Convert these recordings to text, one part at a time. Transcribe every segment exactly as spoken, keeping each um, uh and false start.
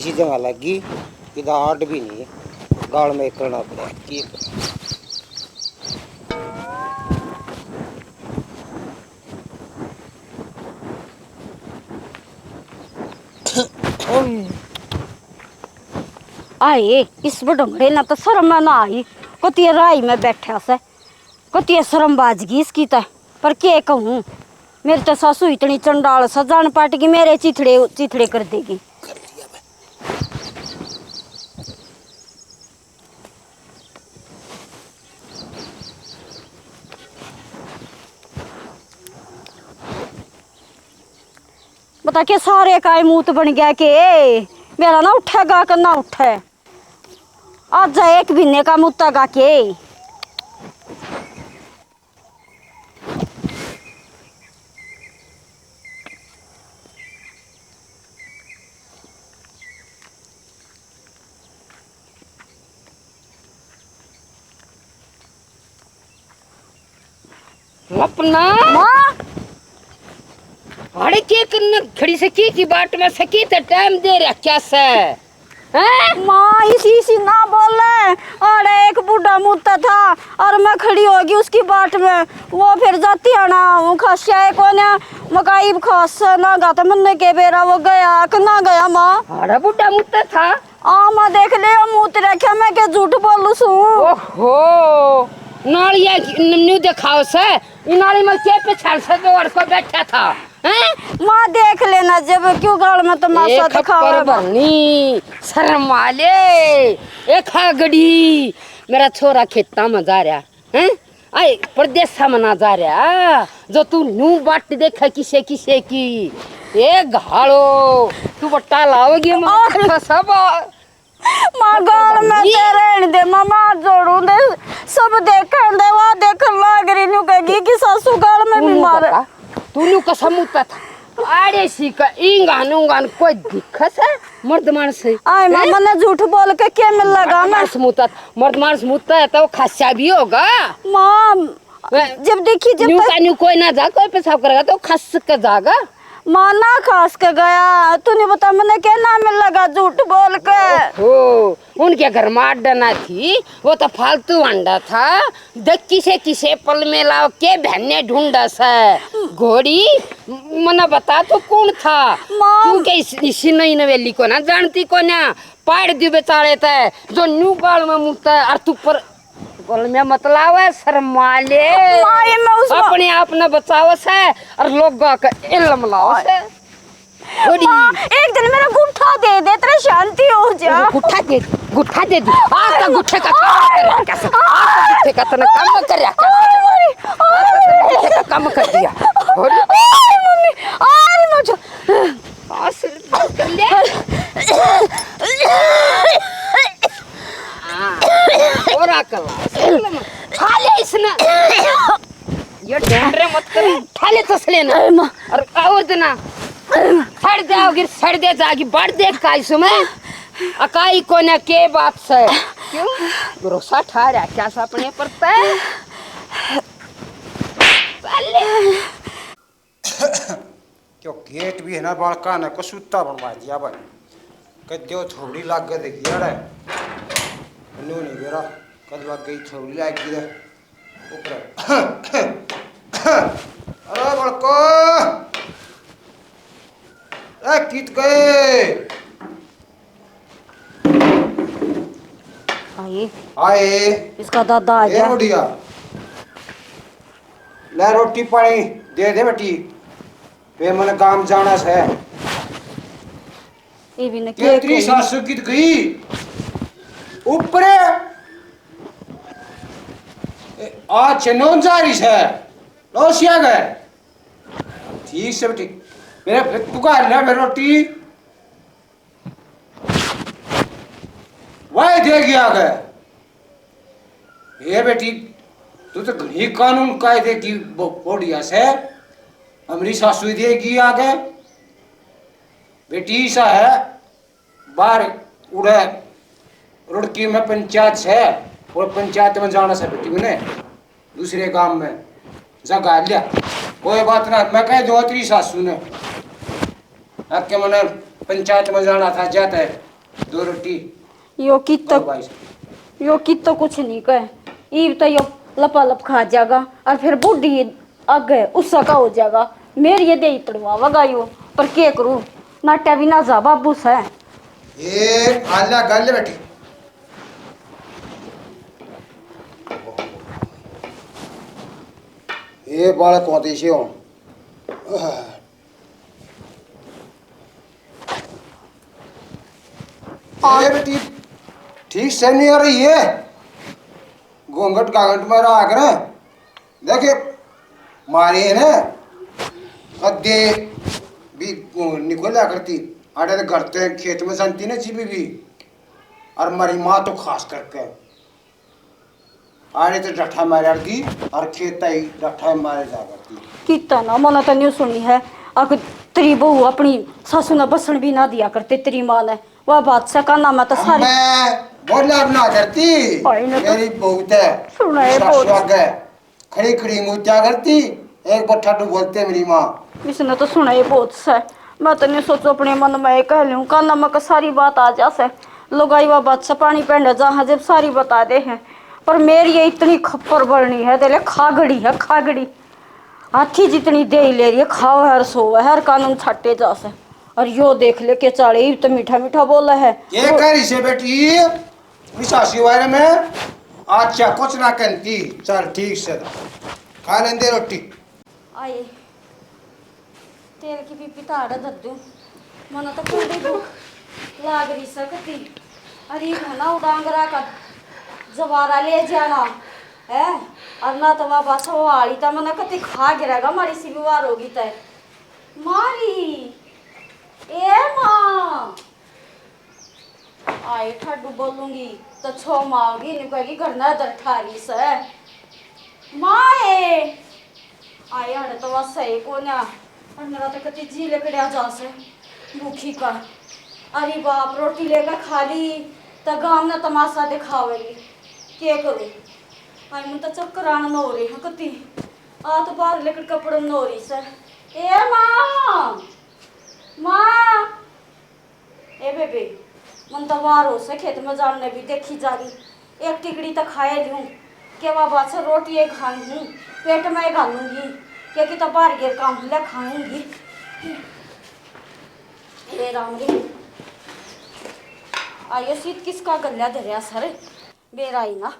इसी जगह लगी, इधर आर्ट भी नहीं, गाल में करना पड़ा। आए, इस बडंगड़े ना तो शर्म ना आई। कतिया राई में बैठा से, कतिया शर्म बाजगी इसकी तो। पर के कहूँ, मेरी तो सासू इतनी चंडाल सा, जान पाट की मेरे चिथड़े चिथड़े कर देगी। बता के सारे का ही मूत बन गया के, मेरा ना उठेगा कि ना उठे। आज एक महीने का मूता गा के। लपना। माँ। अरे के करने खड़ी से की, की बाट में से की ते टाइम दे रहा क्या से? हैं? माँ, इसी, इसी ना बोले। अरे, एक बूढ़ा मुत्ता था और मैं खड़ी होगी उसकी बाट में। वो फिर जाती है ना, वो खास्या है कोन्या, मकाई खास ना गा तो मन्ने के बेरा वो गया कि ना गया माँ? अरे, बूढ़ा मुत्ता था। आ, माँ, देख ले, मूत रखे, मैं के झूठ बोलू सूं? ओहो, नालिया न्यू दिखाओ से, ई नाली में के पिछाड़ से दौड़ को बैठा था, हैं? माँ, देख लेना, जब क्यों गाल में तमाशा एक दिखावा? पर बनी, शर्म वाले, एक हागड़ी, मेरा छोरा खेता में जा रहा, हैं? आए, परदेसा में ना जा रहा, जो तू न्यू बाट देखे किसे किसे की। ए घालो, तू बट्टा लाओगी मार और सब। माँ, गाल में ये ते रहन दे, माँ, मार जोड़ू दे, सब देखन दे, वा देखन लाग रही, न्यू कहेगी कि सासू गाल में तू भी न्यू मारे। बता, तू न्यू कसम उता था। आड़े सी का इंगान उंगान कोई दिक्कत है? मर्द मानस है। आए माँ, हैं? मन्ने झूठ बोल के के मिल लगा मर्द ना? मानस मुता, मर्द मानस मुता है तो खास्या भी होगा। माँ, हैं? जब देखी, जब न्यू तक का न्यू कोई ना जा, कोई पेशाब करेगा तो खस के जागा। माँ, ना खास के गया, तू नहीं बता मन्ने के ना मिल लगा झूठ बोल के। ओहो, उनके घर में अड्डा ना थी, वो तो फालतू अंडा था। देख किसे किसे पल में लाओ के बहने ढूंढा से। घोड़ी, मना बता तू कौन था? माँ। तू के इस, इसी नई नवेली को ना जानती को ना? पाड़ दी बेचारे ते, जो न्यू गाल में मुता है, और तू पर गाल में मत लावे, शर्मा ले। माँ, ये मैं उसको अपने आप ने बचावे से, और लोग का इल्म लावे से। थोड़ी। माँ, एक दिन मेरा गुट्ठा दे दे, तेरा शांति हो जा। गुट्ठा दे, गुट्ठा दे दी। आज तक गुट्ठे का काम कर रहा कैसे? आज तक गुट्ठे का तने काम कर रहा कैसे? आज तक गुट्ठे का काम कर दिया। और मम्मी, और मुझे। आज ले। हाँ, और अकल। खा ले इसने। ये ढूंढ रहे मत कर, ठाले तसले ना। अरे माँ। और, और देना। सड़ जाओगी, सड़ दे जागी, बढ़ दे का इसमें। अकाई कोने के बात से। क्यों? भरोसा ठा रहा क्या सा अपने पर तै? पहले। क्यों गेट भी है ना, बालका ने को सुत्ता बनवा दिया भाई। कह दो थोड़ी लाग गए देखिए रे। नो नहीं बेरा, कद लग गई थोड़ी लाग गई रे। ऊपर। अरे बड़को, ए, कित गए? आए। आए। इसका दादा आ ए गया। बुढ़िया, ले रोटी पानी दे दे बेटी, वे मन काम जाना से। ये भी न ये के तेरी कोई। सासू कित गई? ऊपर। ए, आज चनौन जा रही से। लौसिया गए। ठीक से बेटी। मेरे, तू का ले मेरी रोटी। वही दे गया गए। ए बेटी, तू तो घणी कानून कायदे की ब-, बढ़िया से। हमरी सासू देगी आगे। बेटी सा है, बाहर उड़े रुड़की में पंचायत से, और पंचायत में जाना से बेटी मैंने, दूसरे गांव में जगह लिया। कोई बात ना, मैं कह दूं तेरी सासू ने, आके मैंने पंचायत में जाना था, जाता है। दो रोटी। यो कित तो, भाई साहब। यो कित तो कुछ नहीं कहे। ईब तो यो लपालप खा जाएगा और फिर बूढ़ी आगे उसका का हो जाएगा। मेरी ये दे तड़वावेगा यो, पर के करूँ, नाट्या भी ना जा बाबू से। ये आला गल बैठी। ये बालक होते से हो। ये बेटी ठीक से नहीं आ रही है। घूंघट घाघट में रहा कर। देखे मारे है ना, अद्दे भी निकल जा करती। आड़े तो घर ते खेत में जानती ना जीबी भी। और मारी माँ तो खास करके आड़े तो डठा मार की और खेत ही डठा मारे जा करती। कितना ना मना तो नहीं सुनी है। अक तेरी बहू अपनी सासू ने बसन भी ना दिया करते तेरी माँ ने। वह बात से काना में तो सारी मैं बोला ना करती। भाई ने तो मेरी बहू ते सुना है सासू बहुत। आगे खड़ी खड़ी मुद्दा करती। एक बार ठाडू बोलते मेरी माँ। इसने तो सुना ही बहुत से। मैं तो नहीं सोचो अपने मन में ये कह लूँ, काना में का सारी बात आ जा से। लुगाई वा बात से पानी पहने जा है जब सारी बता दे हैं। पर मेरी ये इतनी खप्पर बरनी है, तेरे खागड़ी है, खागड़ी। हाथी जितनी दे ले रही है, खाओ है और सोवे है और कानून छाटे जा से। और यो देख ले के चाले, इब तो मीठा मीठा बोला है। ये कह रही से बेटी, इस आशी बारे में अच्छा कुछ ना कहती। चल ठीक से खा लेंदे रोटी। आए, तेल की पीपी ताड़ दद्दू, मना तो पूरी भूख लाग रही सकती। अरे ना उड़ांगरा का जवारा ले जाना है, और ना तो वह बस वो आली तो मना कति खा गिरेगा, मारी सी बीमार होगी तय। मारी, ए माँ, आए ठाडू बोलूंगी तो छो माँ होगी, न्यू कहेगी घर ना दर ठारी से। माए, आए हड़ तो वह सही कोन्या, और मेरा तो कति जी लिकड़िया जा से भूखी का। अरे बाप, रोटी लेकर खा ली तो गाम ना तमाशा दिखावेगी। के करूँ? आई मन तो चक्कर आना न हो रही है कति। आ तो बाहर लेकर कपड़न न हो रही से। ए माँ, माँ, ए बेबे, मन तो बाहर हो से खेत में जान ने भी देखी जा रही। एक टिकड़ी तो खाए लूँ, के बाबा से रोटी एक खान हूँ, पेट में घालूंगी, क्योंकि तो बाहर गेर काम ले खाऊंगी। हे राम रे, आयो सीत किसका गल्या धरया सर, बेरा ही ना।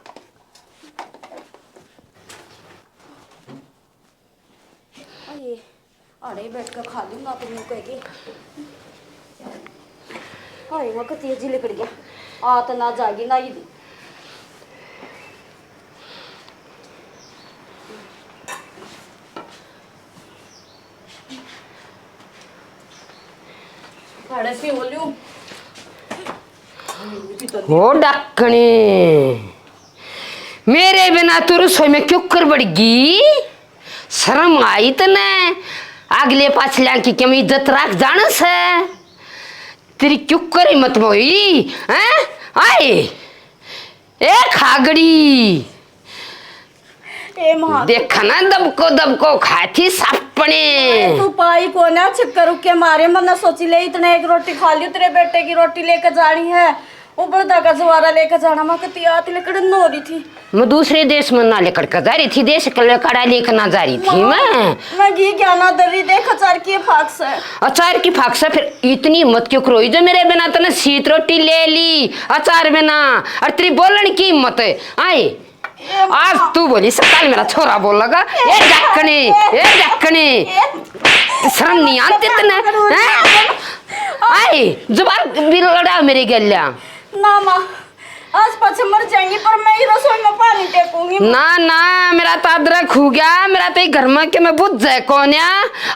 अरे, अरे बैठ के खा लूंगा तो यूं कह के। हाय, मैं कती जी लिकड़ गया। आ तो ना जागी ना ही। अरे सी बोलूं। हो डाकणी, मेरे बिना तू रसोई में क्यों कर बड़गी? शर्म आई तने? अगले पाछलियां की कमी इज्जत रख जान से। तेरी क्यों कर हिम्मत होई, हैं? आए, ए खागड़ी। ए माँ। देखा ना, दबको दबको खाए थी सापने। तू पाई कोना चक्कर के मारे, मन्ने सोची ले इतने एक रोटी खा ली, तेरे बेटे की रोटी लेके जानी है। वो बड़दा का जवारा लेके जाना, मैं कती आती लकड़ नोरी थी। मैं दूसरे देश में ना लेकर के जा रही थी, देश के लिए कड़ा लेकर ना जा रही थी मैं। मैं घी क्या ना दरी देख, अचार की फाक से। अचार की फाक से फिर इतनी हिम्मत क्यों करोई जो मेरे बिना तने सीत रोटी ले ली, अचार बिना, और तेरी बोलने की हिम्मत है। आए, आज तू बोली, सकाल मेरा छोरा बोलेगा, ए डकने, ए डकने, शर्म नहीं आती तने, हैं? आए, जबान भी लड़ा मेरे गल्या। ना माँ, आज पाछे मर जाएंगी, पर मैं ही रसोई में पानी टेकूंगी। ना, ना, मेरा तो अदरक हो गया, मेरा तो ये घर में के मैं बुझ जाए कौन या।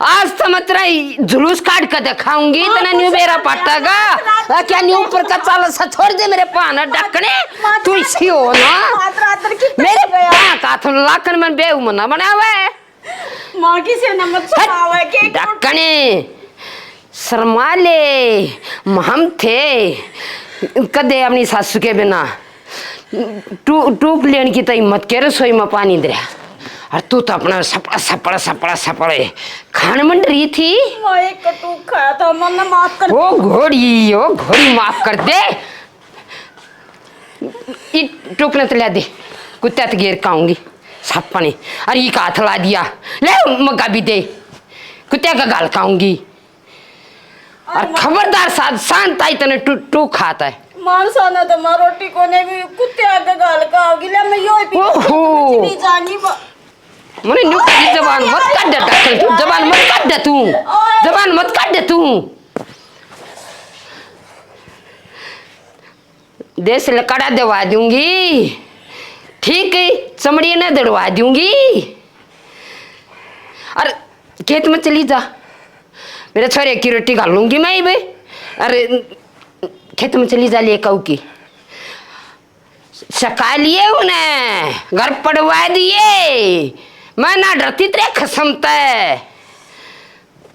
आज तो मैं तेरा जुलूस काट के दिखाऊंगी। हाँ, तने न्यू बेरा पाटेगा। क्या न्यू ऊपर का चाल सा छोड़ दे मेरे पान डकने। तू इसी हो ना। मेरे पान का थम लाकन में बेऊ मना बनावे। माँ की से नमक हट, छुपावे के डकने। शर्मा ले, हम थे कदे अपनी सासू के बिना टू-, टूप लेन की तो हिम्मत के रसोई में पानी दे। और तू तो अपना सपड़ा सपड़ा सपड़ा सपड़े खान मंड रही थी। माँ, एक कटूक खाया था, मन्ने माफ कर। ओ घोड़ी, ओ घोड़ी, माफ कर दे। ई टूकने तो ले दे, कुत्ते तो गेर खाऊंगी सपने। अरे ई का हाथ ला दिया, ले मग्गा भी दे, कुत्ते का गाल खाऊंगी। और खबरदार सा-, शांत आई तने टू, टू खाता है। मानसा ने तो माँ रोटी कोने भी कुत्ते आगे गाल खाओगी। ले मैं यो ही पी ओहो। चली जानी बा। मने न्यू की जबान मत काट दे, डॉक्टर, तू जबान मत काट दे तू, जबान मत काट दे तू। देश लकड़ा दवा दूंगी, ठीक है, चमड़ी ने दड़वा दूंगी। और खेत में चली जा, मेरे छोरे की रोटी खा लूंगी मैं ही बे। अरे खेत में चली जा, ले कहू की सका लिए उन्हें, घर पड़वा दिए। मैं ना डरती तेरे खसम तै।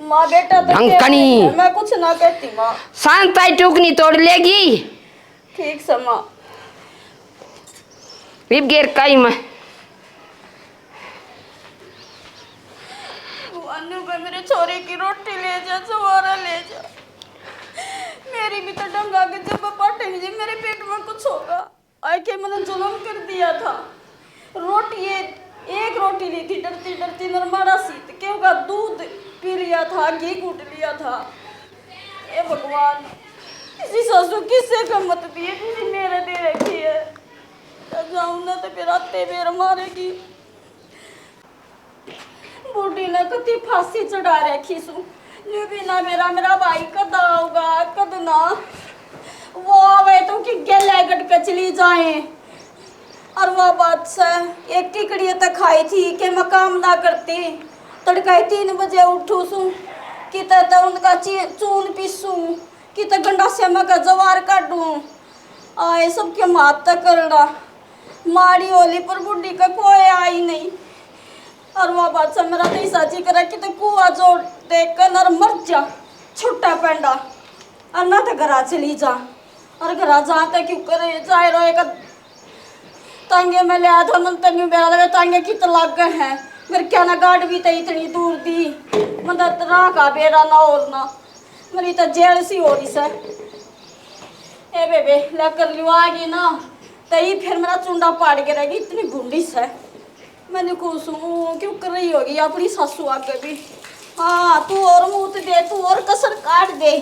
माँ, बेटा तो ढंकनी। क्या है? मैं कुछ ना कहती माँ। शांत आई टूकनी तोड़ लेगी। ठीक से माँ। विप गेर काई मैं। भगवान ने कहा, मेरे छोरे की रोटी ले जा, सवारा ले जा। मेरी भी तो डंगा के जब पाटेंगे जी, मेरे पेट में कुछ होगा। आके मैंने जुल्म कर दिया था। रोटी ये एक रोटी ली थी, डरती डरती नरमाड़ा सी, तो क्यों का दूध पी लिया था, घी कूट लिया था। ए भगवान, इसी सासू किसे का मत दिए, तुझे मेरे दे रखी है। जब जाऊं ना तो फिर आते बेर मारेगी। बूढ़ी ने कती फांसी चढ़ा रखी सू। न्यू भी ना मेरा, मेरा भाई कद आओगा, कद ना। वो आवे तो कि गेले गट के चली जाए। और वो बात से एक टिकड़ी तो खाई थी कि मैं काम ना करती। तड़के तीन बजे उठू सू, किते तो उनका ची-, चून पीसू, किते गंडासे में का जवार काढू। आए सबके मात तक करना। माड़ी होली पर बूढ़ी का कोई आई नहीं। और वो बात से मेरा तो ऐसा जी करे कि तो कुआ जोड़ दे कर और मर जा, छुट्टा पेंडा, और ना तो घरा चली जा। और घरा जा तो क्यों करे, जाए रोए का तांगे में ले आया था, मन तक बेरा लगे तांगे कित लाग गए हैं। मेरे क्या ना गाड़ भी तो इतनी दूर दी, मतलब राह का बेरा ना और ना, मेरी तो जेल सी हो रही सै। ए बेबे, लेकर लियो आ गई ना, तो ये फिर मेरा चुंडा पाड़ के रहेगी, इतनी भूंडी सै। मैंने को सू क्यों कर रही होगी अपनी सासू आगे भी। हाँ, तू और मूत दे, तू और कसर काट दे,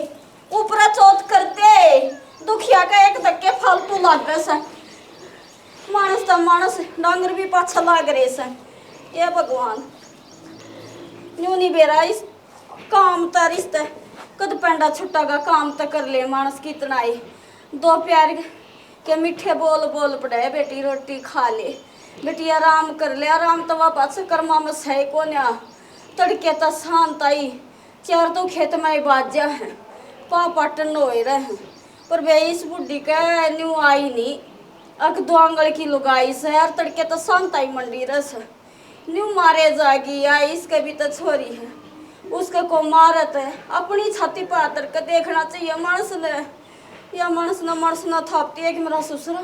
ऊपर चौथ कर दे। दुखिया का एक धक्के फालतू लागे सै। मानस तो मानस, डांगर भी पाछा लाग रहे सै। ये भगवान, न्यू नहीं बेरा इस काम तर इस ते कद पेंडा छुट्टा का काम तो कर ले मानस कितना ही। दो प्यार के मीठे बोल बोल पड़े, बेटी रोटी खा ले, बेटी आराम कर ले। आराम तो वापस कर्मा में सही कोन्या। तड़के तो शांत आई, चार तो खेत में ही बाजा है, पा पाटन होए रहे हैं। पर वे इस बुढ़ी के न्यू आई नहीं। अक दो आंगल की लुगाई सै, यार तड़के तो शांत आई मंडी रह सै। न्यू मारे जागी, या इसके भी तो छोरी है, उसके को मारत है। अपनी छाती पर हाथ रख के देखना चाहिए मानस ने। या मानस ना, मानस ना थापती है कि मेरा ससुर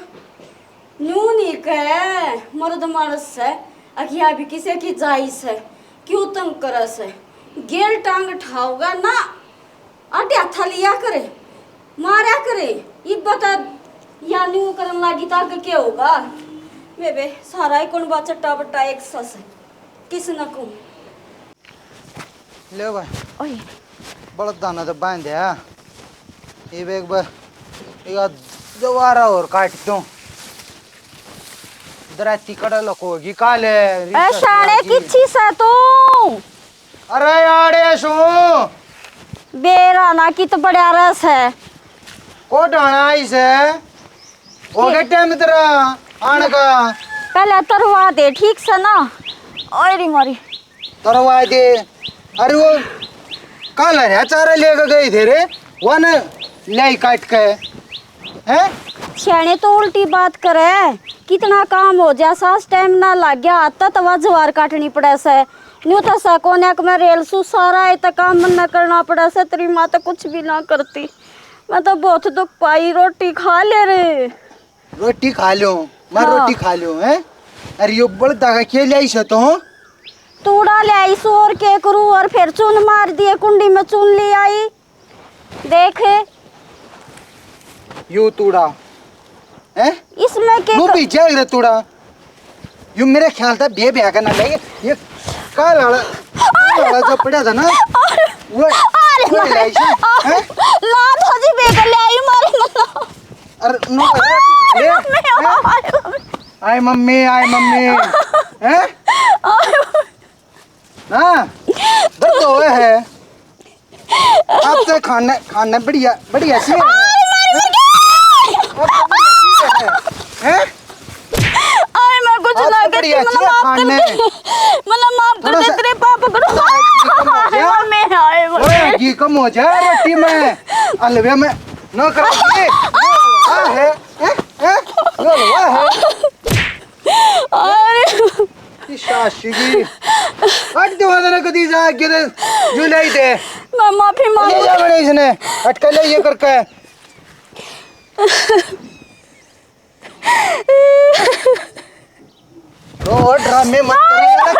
न्यू नहीं कहे, मर्द मानस है, अखिया भी किसे की जाई सै, क्यों तंग करे सै? गेल टांग ठाओगा ना, आटे हाथा लिया करे, मारा करे। इब बता, या न्यू करन लागी तो आगे के होगा? बेबे, सारा ही कौन बा चट्टा बट्टा एक सस है, किस न कहूँ। ले भाई, ओए, बलदा ने तो बांध है। ये बेग बे, ये जवारा और काट दूं। दराती कड़ा लकोगी काले। ए शाणे किच्छी से तू? अरे आड़े सू। बेरा ना कित बड़ा रस है। को ढाणा आई से? हो गया टाइम तेरा आने का? पहले तरवा दे ठीक से ना। ओए री मारी। तरवा दे। अरे वो काल हरिया चारा लेके गए थे रे, वन लाई काट के। हैं? सियाणे तो उल्टी बात करे। कितना काम हो जा, सास टाइम ना लाग गया, हाथ तो तवा जवार काटनी पड़े से। न्यू तो सा कोन्या के मैं रेल सू, सारा ये तो काम मन्ने करना पड़े से, तेरी माँ तो कुछ भी ना करती। मैं तो बहुत दुख पाई, रोटी खा ले रे। रोटी खा लो, मैं हाँ। रोटी खा लो, हैं? अरे यो बलदा का के लाई से तो? तूड़ा ले आई सू और के करूँ, और फिर चून मार दिए, कुंडी में चून ले आई। देख। यू तूड़ा, हैं? इसमें के नो क- भी जाए रे तूड़ा। यू मेरे ख्याल से बे ब्याह करना ले, ये काल वाला, काल वाला जो पड़ा था ना, वो, अरे वो मारे, ले आई से, हैं? माँ तो जी बेटा ले आई मारे मन्ना। अरे नो, अरे, ले, मम्मी, हैं? अरे मम्मी। आए मम्मी, आए मम्मी, हैं? अरे मम्मी। हाँ, दर्द हुआ है। आप तो खाने, खाने बढ़िया, बढ़िया सी है। अरे मारे मर गए। आप तो बढ़िया सी है, हैं? अरे मैं कुछ आप ना तो करती, बढ़िया सी मतलब है माफ कर खाने। दे। मतलब माफ कर थोड़ा दे, सा तेरे पाप पकड़ो। थोड़ा घी कम हो अरे गया। मम्मी, अरे मम्मी। थोड़ा घी कम हो जाए रोटी में, हलवे में। ना कर ये, ये हलवा है, हैं? हैं? ये हलवा है। अरे। की सासी की। हट दे वहाँ, कदी जा के दे, जो ले दे। मैं माफी ले मांगू। जा बड़े इसने, अटका ले ये करके। रो ड्रामे मत कर।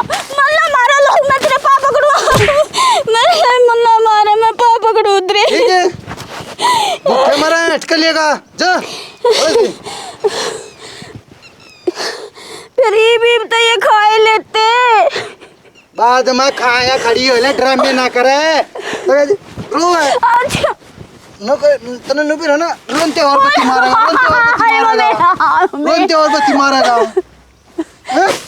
मल्ला मारा लोग, मैं तेरे पाँव पकड़ू। मैं मल्ला मारे, मैं पाँव पकड़ू तेरे। ठीक है। भूखे मरा है, अटका लेगा। जा। फिर ये भी तो ये खा ही लेते। बाद में खाया, खड़ी हो ले, ड्रामे ना करे। तो रो है। अच्छा। नो को, तने नु भी रो ना, रोनते और बत्ती मारेगा, रोनते और बत्ती हाय मारेगा। मम्मी, हाय मम्मी। रोनते और बत्ती मारेगा। हैं?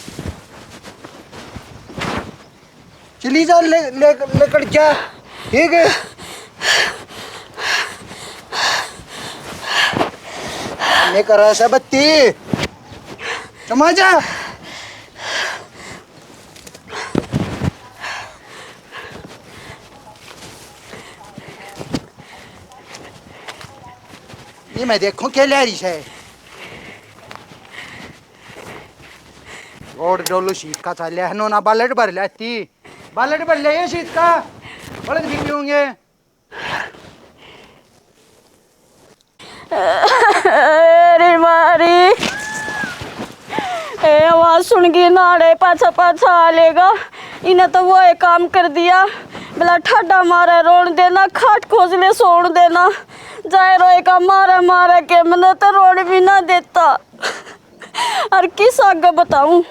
चली जा, ले, ले, लेकर जा। ठीक है। मैं कर रहा है बत्ती। चमा जा। ये मैं देखूं क्या ले रही है। और डोलू शीत का था, ले नो ना बालट भर लेती। बालट भर ले ये शीत का। बड़द भी पीऊंगे। अरे मारी, ए आवाज सुन गई, नाड़े पाछा पाछा आ लेगा। इन्हें तो वो एक काम कर दिया, भला ठाडा मारे रोन देना, खाट खोज ले सोन देना। जाए रोए का मारे मारे के, मने तो रोन भी ना देता। और किस आगे बताऊं,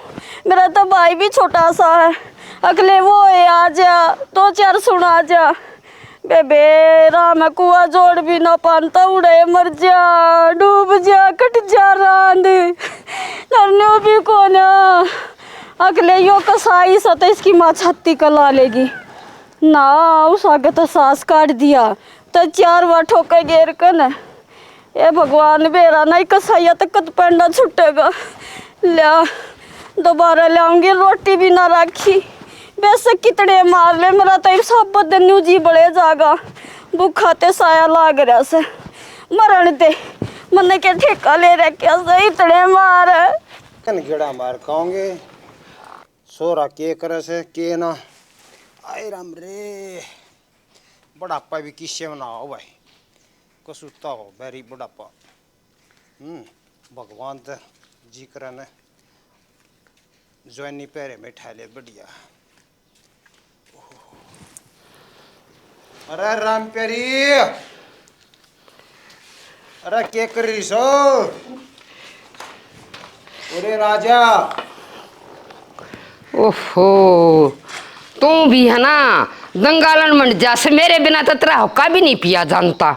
मेरा तो भाई भी छोटा सा है। अगले वो ए आ जा, दो चार सुना जा। बेबे, राह में कुआ जोड़ भी ना पान, तो उड़े मर जा, डूब जा, कट जा रांद। नरनो भी कोना। अगले यो कसाई सा तो इसकी माँ छाती कला लेगी। ना, उस आगे तो सांस काट दिया, तो चार बार ठोके गेर कन। ए भगवान, बेरा नहीं कसाइया तो कद पेंडा छुटेगा। ल्या, दोबारा लाऊंगी, रोटी भी ना राखी। बेशक कितने मार ले, मेरा तो इब साबत दिन न्यू जी बड़े जागा। भूखा ते साया लाग रहा से, मरण दे। मन्ने के ठेका ले रखा से, इतने मार। कन गेड़ा मार खाओगे, सोरा के करे से, के ना। आए राम रे, बुढ़ापा भी किसे में ना हो भाई, कसूता हो बैरी बुढ़ापा। हम्म, भगवान तो जी करे ने जवानी पैरे में ठा ले बढ़िया। अरे राम प्यारी, अरे के कर रही सो? अरे राजा। ओहो, तू भी है ना, दंगालन मंड जा से, मेरे बिना तो तेरा हुक्का भी नहीं पिया जानता।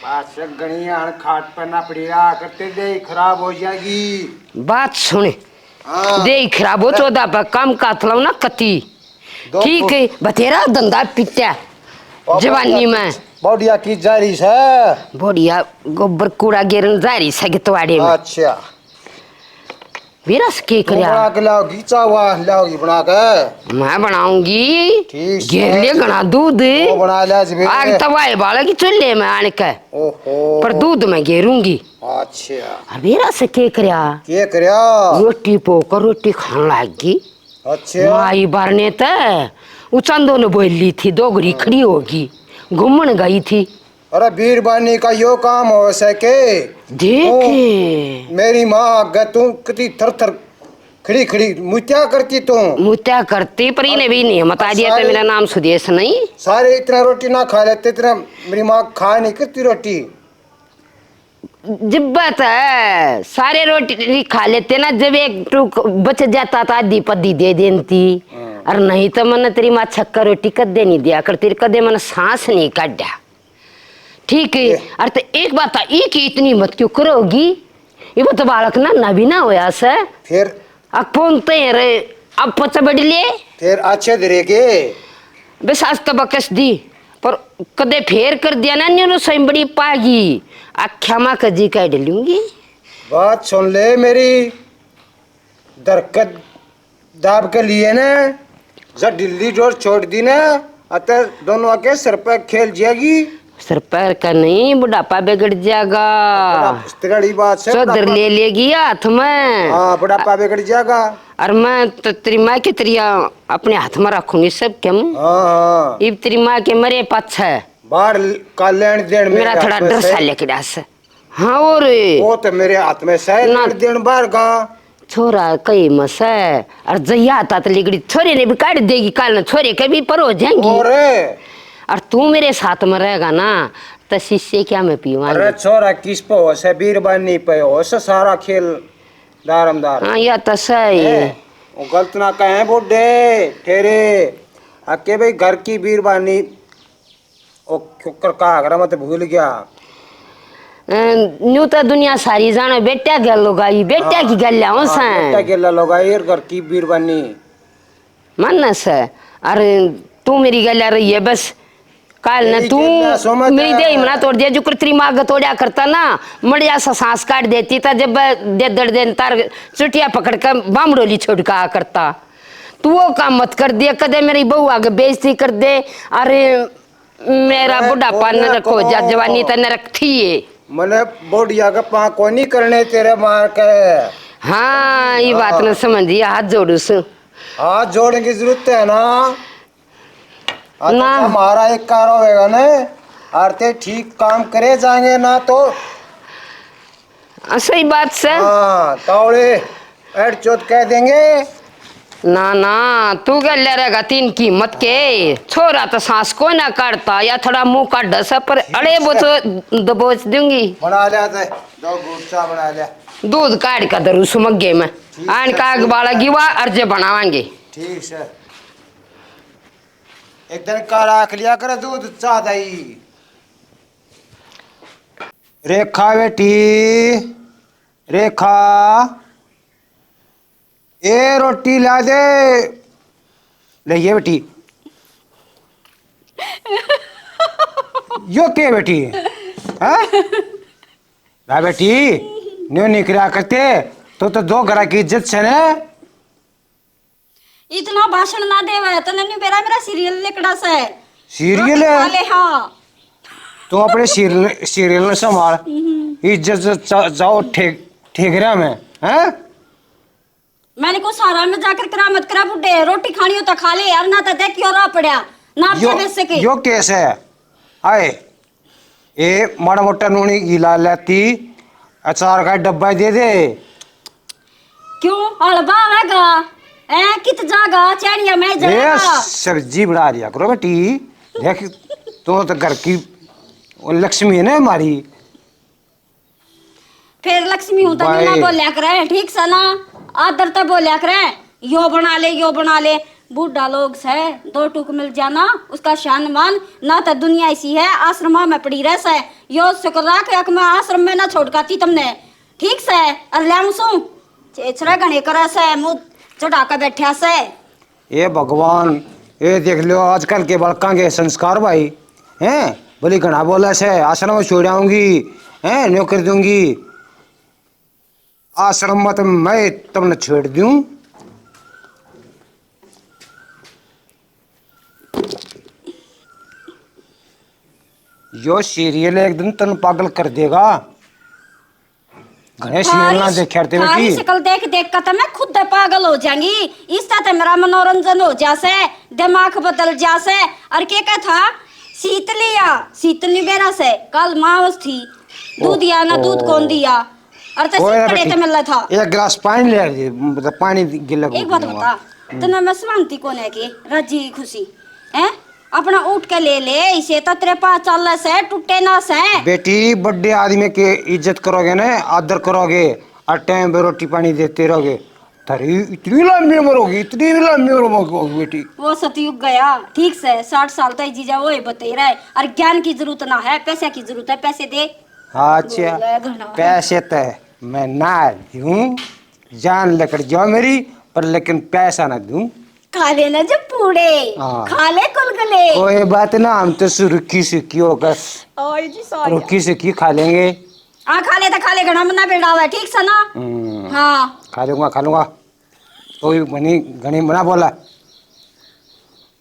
बात से घणी आन खाट पर ना पड़ी रहा, करते दे खराब हो जाएगी। बात सुन, हाँ। दे खराब हो, चौदह पर काम कात लो ना कती। दो ठीक को- है, बतेरा धंधा पित्या और जवानी बढ़िया में। की, बढ़िया की जा रही से। बढ़िया गोबर कूड़ा गिरन जा रही से गतवाड़े में। अच्छा। वीरस के तू करया? बना के लाओगी, चावा लाओगी बना के। मैं बनाऊंगी। ठीक से। घेर ले घना दूध। वो बना ले आज भी। आग तवाए बालेगी चूल्हे में आन के। ओहो। पर दूध में घेरूंगी। अच्छा। अब वीरस के करया? के करया? रोटी पोकर रोटी खान लाग गई। अच्छा। माई बारने ते उचंदो ने बोली थी, दो घड़ी खड़ी होगी, घूमन गई थी। अरे बीरबानी का यो काम हो सके? देख। ओ, मेरी माँ आगे तू कितनी थर थर खड़ी खड़ी मुत्या करती तू। मुत्या करती, पर इन्हें भी नहीं बता दिया तो सारे, मेरा नाम सुदेश नहीं। सारे इतना रोटी ना खा लेते, इतना मेरी माँ खा नहीं करती रोटी। जिब्बत है, सारे रोटी खा लेते ना, जब एक टुक बच जाता तो आधी पद्दी दे देती। हाँ। और नहीं तो मन तेरी माँ छक्का रोटी कदे नहीं दिया करती, कदे मन सांस नहीं काढ़ा। ठीक है। और तो एक बात, ई की इतनी मत क्यों करोगी? ये वो तो बालक ना, ना भी ना होया से। फिर? अक फोन ते रे, अब पच बड़ ले। फिर अच्छे धरे के? बस आज तो बकस दी, पर कदे फेर कर दिया ना, न्यू सही बड़ी पागी। आख्या माँ कजी काट लूंगी। बात सुन ले मेरी, दरकत दाब के लिए ने, जब ढिल्ली डोर छोड़ दी ने, अते दोनों के सर पे खेल जाएगी। सर पैर का नहीं, बुढ़ापा बिगड़ जाएगा। बड़ा स्त्रीवाली बात से, सुधर बुढ़ापा ले लेगी हाथ में। हाँ, बुढ़ापा बिगड़ जाएगा। और मैं तो तेरी माँ की तरिया अपने हाथ में रखूंगी सब के मुंह। हाँ, हाँ। इब तेरी माँ के मरे पाछे बाहर का लेन देन मेरा मेरे थोड़ा हाथ में डर सा से। लेके से। हाँ, और वो तो मेरे हाथ में से ना। लेन देन बाहर का। छोरा कई मसे, और जया तात लिगड़ी छोरे ने भी काट देगी, काल न छोरे के भी पर हो जाएंगी। और और तू मेरे साथ में रहेगा ना, तो शीशे क्या मैं पीवांगी? अरे छोरा, किस पे होश है? बीरबानी पे होश है, सारा खेल दारमदार। हाँ, या तो सही है। वो गलत ना कहे बूढ़े ठेरे, अके भाई घर की बीरबानी। ओ, क्यों कर का आगरा मत भूल गया। अ, न्यू तो दुनिया सारी जाने, बेटा गल लुगाई, बेटा हाँ, की गल हो हाँ, सा। बेटा गल लुगाई और घर की बीरबानी। मन से, अरे तू मेरी गल रही है बस। काल न तेरी तू गल समझ मेरी आ। देही मना तोड़ दिया, जो कर तेरी माँ का तोड़ा करता ना, मर जा सा सांस काट देती था, जब दे दड़ दिन तार चुटिया पकड़ कर बामड़ोली छोड़ का करता। तू वो काम मत कर दिया, कदे मेरी बहू आगे बेइज्जती कर दे। अरे मेरा अरे बुढ़ापा कोन्या नरक हो जा, तो। जवानी तो नरक थी ये। मने बुढ़िया के पा कोनी करने तेरे मार के। हाँ, ये बात हाँ। न समझिए, हाथ जोड़ू सु। हाथ जोड़ने की जरूरत है ना। हाँ, तो ना। हमारा एक कार होएगा ना, और ते ठीक काम करे जाएंगे ना तो। हाँ, सही बात से। हाँ, तावड़े एड चोद कह देंगे। ना, ना, तू क्या ले रहेगा तीन कीमत के? छोरा तो सांस को ना काटता, या थोड़ा मुंह काट दस पर अड़े बोच दबोच दूंगी। बना लिया ते, दो घूट चा बना लिया। दूध काट का धरू सुमग्गे में। ठीक आन है, का ठीक बाला है। गिवा अर्जे बनावांगे। ठीक से। एक दिन का राख लिया करे दूध चा दही। रेखा बेटी, रेखा, ए रोटी ला दे। ले ये बेटी। यो के बेटी? हाँ? ना बेटी, न्यू निकरा करते, तो, तो दो घरा की इज्जत से ने। इतना भाषण ना देवे, तने न्यू बेरा मेरा सीरियल लिकड़ा से। सीरियल रोटी है? खा ले, हाँ। तू अपने सीरियल, सीरियल ने संभाल। हम्म। इज्जत से जा-, जाओ ठेक-, ठेकरा में, हैं? मैंने को सारा में जाकर करामत करा बुड्ढे, रोटी खानी हो तो खा ले यार, ना तो देख क्यों रहा पड़ा, ना यो, बेच सके। यो कैसे है? आए, ए, माड़ा मोटा नूनी घी ला लेती, अचार का डब्बा दे दे। क्यों? हलवा आवेगा? हैं? कित जागा? चैनिया में ए, जाएगा? सब्जी बना लिया करो बेटी। देख, तू तो घर की लक्ष्मी है ना हमारी। फिर लक्ष्मी हूँ तो भाई। ना बोल्या करे, ठीक से ना? आदर तो बोल्या करे, यो बना ले, यो बना ले। बूढ़ा लोग से दो टूक मिल जाना, उसका शान मान, ना तो दुनिया ऐसी है, आश्रमा में पड़ी रह से। यो शुक्र रख, एक मैं आश्रम में ना छोड़ काती तमने, ठीक से? और ल्याऊं सू, छेछरा घणे करा से, मुंह चढ़ा के बैठा से। ए भगवान, ए देख लो, आजकल के बालकां के संस्कार भाई, हैं? बोली घणा बोला से, आश्रम में छोड़ आऊंगी, हैं? न्यू कर दूंगी। आश्रम में तो मैं तुमने छोड़ दूं। यो सीरियल एक दिन तन पागल कर देगा। घणे सीरियल ना थारी, देखा रे थारी बेटी। शकल देख देख के तो मैं खुद पागल हो जाऊंगी। इससे तो मेरा मनोरंजन हो जा से, दिमाग बदल जा से। और के कह था, शीतलिया, शीतल नहीं बेरा से, कल मावस थी, दूध या ना दूध ओहो। कौन दिया? और तो कोई सिर ना पड़े बेटी, तो मिला था। एक गिलास पानी ले आ, मतलब, पानी गिल्ला एक बात बता, तन्ने मैं सुनाती कौन है कि राजी खुशी, हैं? अपना उठ के ले ले, इसे तो तेरे पास चाल से, टूटे ना से। बेटी, बड़े आदमी की इज्जत करोगे ना, आदर करोगे, और टाइम पे रोटी पानी देते रहोगे, थारी इतनी लंबी उम्र होगी, इतनी लंबी उम्र होगी बेटी। वो सतयुग गया, ठीक से साठ साल तक जीजा, वो ही बतेरा है। और ज्ञान की जरूरत ना है, पैसे की जरूरत है, पैसे दे। हाँ, अच्छा, बोले घना। पैसे तो मैं ना दूं, जान लेकर जाओ मेरी, पर लेकिन पैसा ना दूं। खा लेना जब पूड़े, हाँ। खा ले कुलगुले। कोई बात ना, हम तो सुरुखी सुखी होकर और जी, सॉरी। रुखी सुखी खा लेंगे। हाँ, खा ले तो खा ले, घना मना बेड़ा हुआ है, ठीक से ना? हम्म। हाँ। खा लूंगा, खा लूंगा। कोई बनी घनी मना बोला।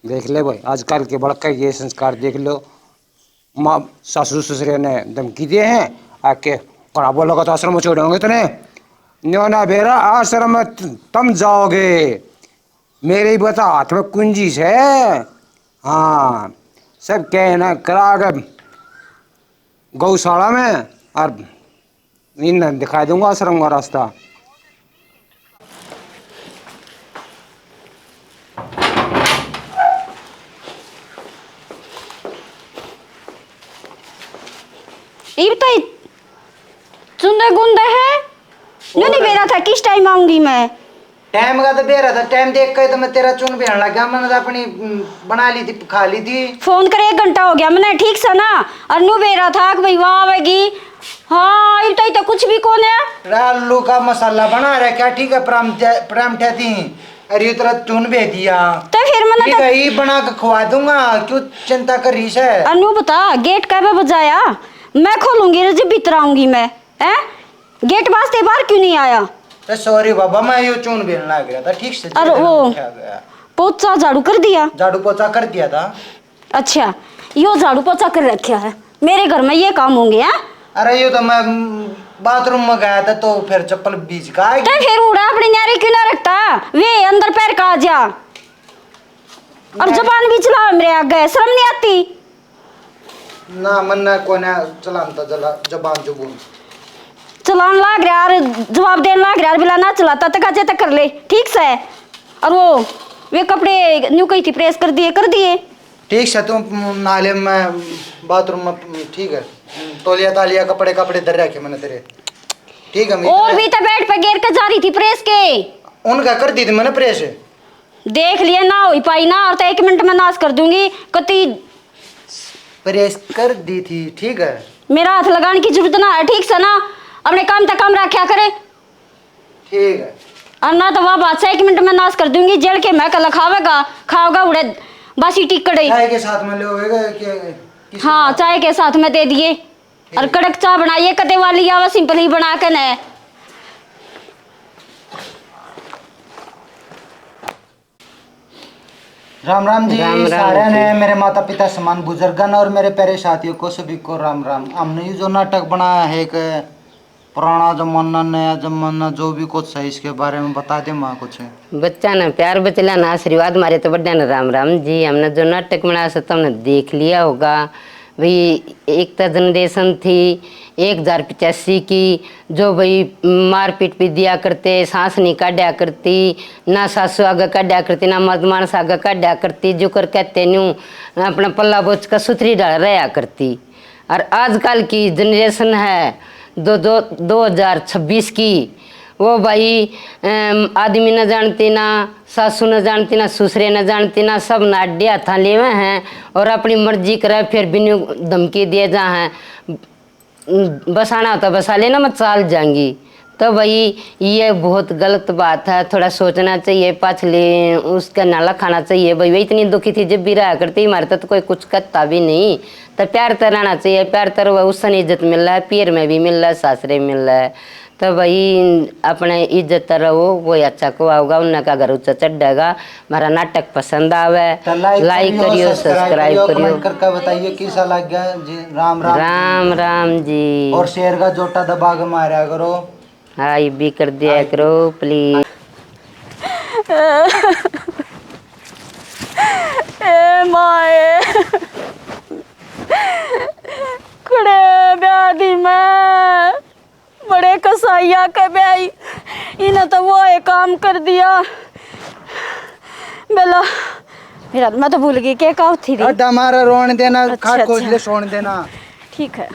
देख ले भाई, आजकल के बड़का ये संस्कार देख लो। माँ, सासू ससुरे ने धमकी दिए हैं, आके घना बोलोगा तो आश्रम में छोड़ेंगे तने। न्यो ना बेरा, आश्रम में त-, तम जाओगे। मेरे ही बता, हाथ में कुंजी से। हाँ, सब कहना करा के गौशाला में, और इन्हें दिखा दूंगा आश्रम का रास्ता। इब तो चुंदे गुंदे है, न्यू नहीं और? बेरा था किस टाइम आऊंगी मैं। टाइम का तो बेरा था, टाइम देख के तो मैं तेरा चुन बेहन लग गया। मैंने तो अपनी, उम, बना ली थी, खा ली थी। फोन करे एक घंटा हो गया मैंने, ठीक से ना, और न्यू बेरा था कि भाई वहाँ आवेगी। हाँ, इब तो, इब तो कुछ भी कौन है। आलू का मसाला बना रखा, ठीक है, परांठे, परांठे थी, अरे तेरा चुन भेज दिया। तो फिर मैंने ठीक तो है, ये बना के खवा दूंगा, क्यों चिंता कर रही है? और न्यू बता, गेट कब बजाया? मैं खोलूंगी रे, जब भीतर आऊंगी मैं। हैं? गेट वास्ते बाहर क्यों नहीं आया? तो सॉरी बाबा, मैं यो चून बेलन लाग रहा था, ठीक से अरे जेब में वो उठा गया। पोछा झाड़ू कर दिया? झाड़ू पोछा कर दिया था। अच्छा, यो झाड़ू पोछा कर रखा है, मेरे घर में ये काम होंगे हैं? अरे यो तो मैं, उम, बाथरूम में गया था तो फिर चप्पल भीज का आ गई। तो फिर उड़ा अपनी न्यारी क्यों ना रखता? वे अंदर पैर का आ जा। और जबान भी चला मेरे आगे, शर्म नहीं आती? ना, मन्ने कोने चलान तो जला, जबान जुबून। चलान लाग रहा और जवाब देन लाग रहा और बिला ना चलाता, तक अजय तक कर ले, ठीक से। और वो, वे कपड़े न्यू कही थी, प्रेस कर दिए, कर दिए। ठीक से, तू नहा ले, मैं बाथरूम में, ठीक है, तौलिया तालिया, कपड़े, कपड़े धर रखे मैंने तेरे, ठीक है। और भी तो बेड पे गिर के जा रही थी प्रेस के। उनका कर दी थी मैंने प्रेस। देख लिए ना हो पाई ना, और तो एक मिनट में नाश कर दूंगी। कती प्रेस कर दी थी, ठीक है। मेरा हाथ लगाने की जरूरत ना है, ठीक से ना, अपने काम तक काम रखा करे। ठीक है। और ना तो वह बादशाह एक मिनट में नाश कर दूंगी, जेल के मैं कल खावेगा, खाओगा उड़े बासी टिकड़े। चाय के साथ में ले होएगा कि किसी हाँ, चाय के साथ में दे दिए। और कड़क चाय बनाइए, कदे वाली आवा, सिंपल ही बना के न। राम राम जी। राम राम सारे जी। ने, मेरे माता पिता समान बुजुर्गन और मेरे प्यारे साथियों को सभी को राम राम। हमने ये जो नाटक बनाया है एक पुराना जमाना, नया जमाना, जो भी कुछ है, इसके बारे में बता दे माँ कुछ। बच्चा ने प्यार बचला ना आशीर्वाद, मारे तो बड्डा ने राम राम जी। हमने जो नाटक बनाया सो तुमने देख लिया होगा। भाई, एक तो जनरेशन थी एक हजार पचासी की, जो भाई मारपीट भी दिया करते, सांस नहीं काढ़ा करती, ना सासू आगे काढ़ा करती, ना मर्द मानस आगे काढ़ा करती, जो कर कहते न्यू अपना पल्ला बोच का सुथरी ढाल रहा करती। और आजकल की जनरेशन है दो, दो, दो हजार छब्बीस की, वो भाई, अम, आदमी न जानती, ना सासू न जानती, ना ससुरे न जानती, ना सब नाड्या था लेवे हैं और अपनी मर्जी करे, फिर भी न्यू धमकी दिए जा हैं। बसाना होता बसा लेना, मैं चाल जाऊंगी। तो भाई, ये बहुत गलत बात है, थोड़ा सोचना चाहिए, पाछले उसका ना लखाना चाहिए। भाई, वे इतनी दुखी थी जब भी रहा करती, हमारे तो कोई कुछ कहता भी नहीं। तो प्यार तो रहना चाहिए, प्यार तो रहो, उससे इज्जत मिल रहा है, पीर में भी मिल रहा है, सासरे में मिल रहा है। तो भाई, अपने इज्जत तो रहो, वो अच्छा को आओगा, उन्हें का घर ऊंचा चढ़ेगा। हमारा नाटक पसंद आवे, तो like like करियो, करियो, subscribe subscribe करियो, करियो। Comment करके बताइए कैसा लग गया जी। राम राम। राम राम जी। और share का जोटा दबा के मारा करो। हाँ, ये भी कर दिया करो, please। ए माए, कुड़े ब्याह दी मैं, बड़े कसा आइया के ब्याई, इन्हें तो वो एक काम कर दिया। बेला, मेरा, मैं तो भूल गई के कहा थी रे। अड्डा मारा रोन देना, अच्छा, खाट खोज अच्छा। ले सोन देना। ठीक है।